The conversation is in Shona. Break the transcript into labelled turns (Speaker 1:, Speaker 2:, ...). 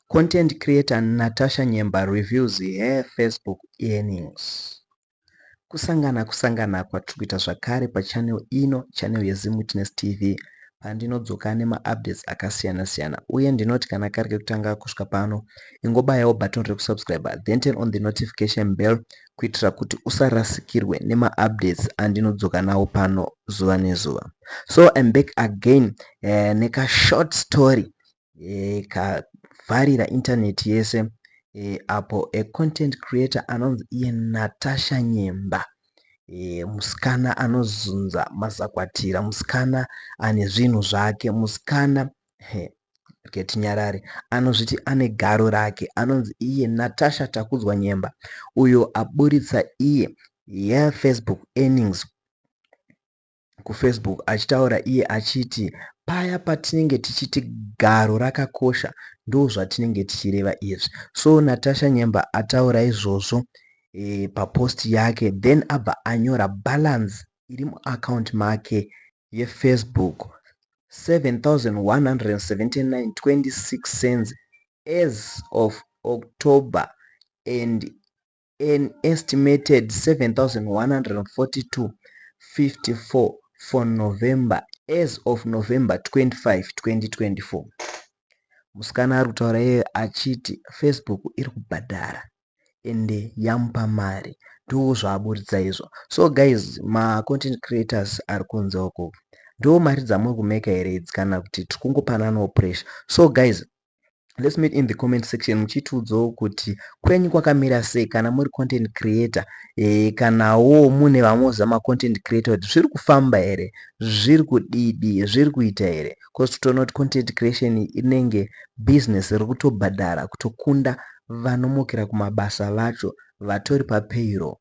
Speaker 1: Content creator Natasha Nyemba reviews her Facebook earnings. Kusangana kusangana kwatiri kuita zvakare pachannel ino, channel yeZim Witness TV, pandinodzoka nemaupdates akasiyana siyana. Uye ndinoti kana kari kekutanga kusvika pano, ingobayawo button rekusubscribe, then turn on the notification bell kuitira kuti usarasikirwe nemaupdates andinodzoka nawo pano zuva nezuva. So I'm back again neka short story kavharira internet yese apo a content creator anonzi iye Natasha Nyemba, musikana anozunza mazakwatira, musikana ane zvinhu zvake, musikana ketinyarare anozviti ane garo rake, anonzi iye Natasha Takudzwa Nyemba, uyo aburitsa iye yeFacebook earnings kuFacebook, achitaura iye achiti paya patinenge tichiti garo rakakosha, ndo zvatinenge tichireva izvi. So Natasha Nyemba ataura izvozvo papost yake, then abva anyora balance iri muaccount make yeFacebook, 7179.26 cents as of October and an estimated 7142.54 for November as of November 25, 2024. Musikana ari kutaura iye achiti Facebook iri kubhadhara ende yamupa mari, ndo zvaaburitsa izvo. So guys, macontent creators ari kunze uko, ndo mari dzamuri kumeka here idzi, kana kuti tiri kungopananawo pressure? So guys, let's meet in the comment section muchitiudzawo kuti kwenyu kwakamira sei kana muri content creator, kanawo mune vamoziva macontent creator, kuti zviri kufamba here, zviri kudidi, zviri kuita here, because totoona kuti content creation inenge business riri kutobhadhara kutokunda vanomukira kumabasa vacho vatori papayroll.